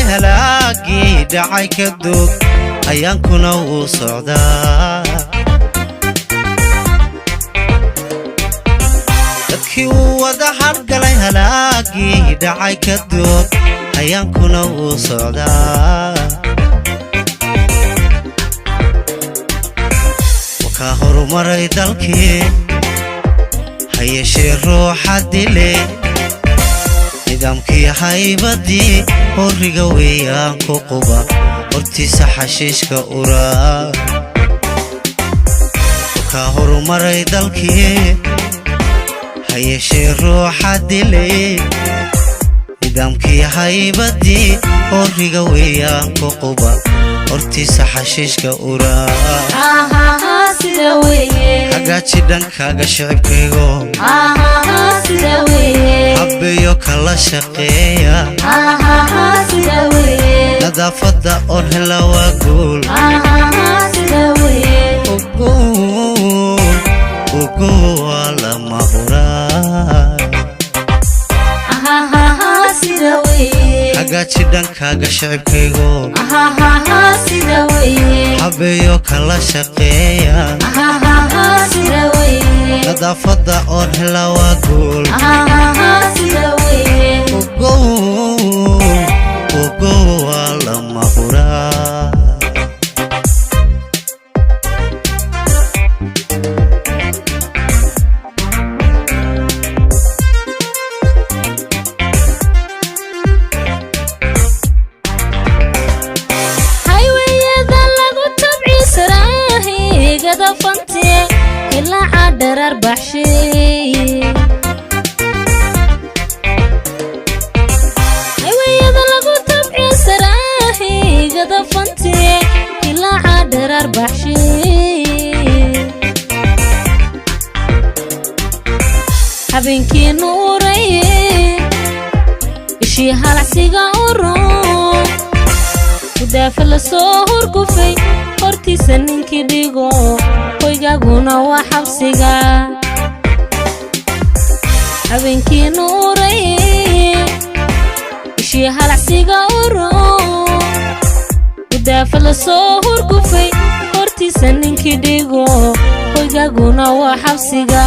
Halaagii dhacay ka duug, ayaankuna wuu socdaa. Dadkii uu wada hadhgalay, halaagii dhacay ka duug, ayaankuna wuu socdaa. Wakaa horumaray dalkii, ha yeeshee ruuxa dile nidaamkii haybadii horiga weeyaan ku quba hortiisa xashiishka uraa. Wakaa horumaray dalkii, ha yeeshee ruuxa dilay nidaamkii haybadii horiga weeyaan ku quba hortiisa xashiishka uraa. Hagaaji dhankaaga, shicibkaygo, habbeeyo kala shaqeeya. Nadaafadda oon hela waa guul, ugu waa lama huraan. Hagaaji dhankaaga, shicibkaygo, habeeyo kala shaqeeya. Nadaafadda oon hela waa guul, ugu waa lama huraan. Highwayada lagu tabciisaraahigada fante ilaaca dharar baxshay. Highwayada lagu tabciisaraahigada fante ilaaca dharar baxshay. Habeenkii nuuraye, ishii halacsiga uro gudaafa la soo horgufay, hortiisa ninkii dhigo, hoygaaguna waa xabsiga. Habeenkii nuuraye, ishii halacsiga uro gudaafa la soo horgufay, hortiisa ninkii dhigo, hoygaaguna waa xabsiga.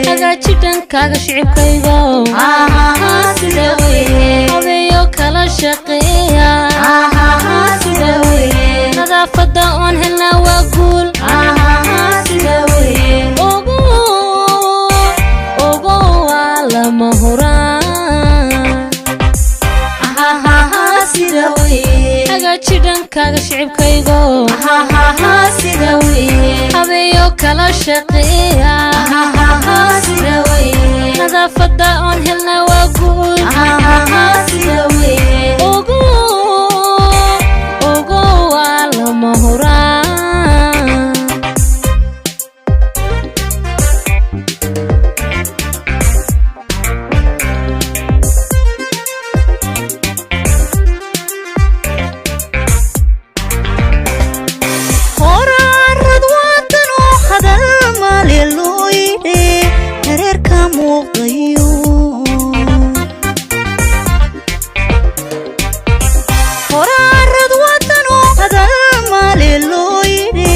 Hagaaji dhankaaga, shicibkaygo, habeeyo kala shaqeeya. Nadaafadda oon helnaa waa guul, ogo ogo waa lama huraan. Hagaaji dhankaaga, shicibkaygo, habeeyo kala shaqeeya. Nadaafadda oon helnaa waa guul, ogo ogo waa lama huraan. Horaarad waatan oo hadal maale loo yidhi hareerka muuqdayo. Horaarad waatan oo hadal maale loo yidhi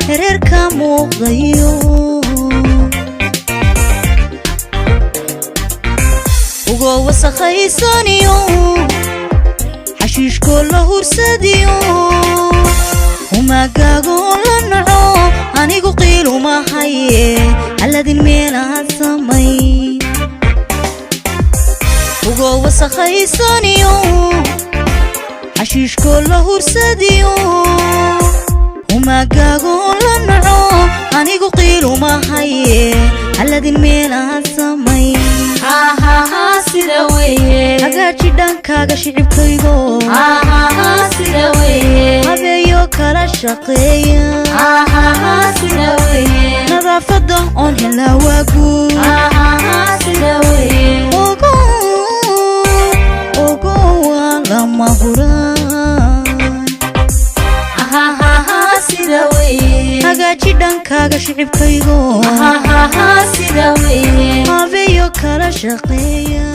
hareerka muuqdayo. Ugo wasakhaysaniyo xashiishkoo la hursadiyo, umagaagoo la naco, anigu qiilumahaye alladin meelaad samay. Ugo wasakhaysaniyo xashiishkoo la hursadiyo, umagaagoo la naco, anigu qiilumahaye alladin meelaad samay. Hagaaji dhankaaga, shicibkaygo, habeeyo kala shaqeeya. Nadaafadda oon helaa waa guul, ogo ogo waa lama huraan. Hagaaji dhankaaga, shicibkaygo, habeeyo kala shaqeeya.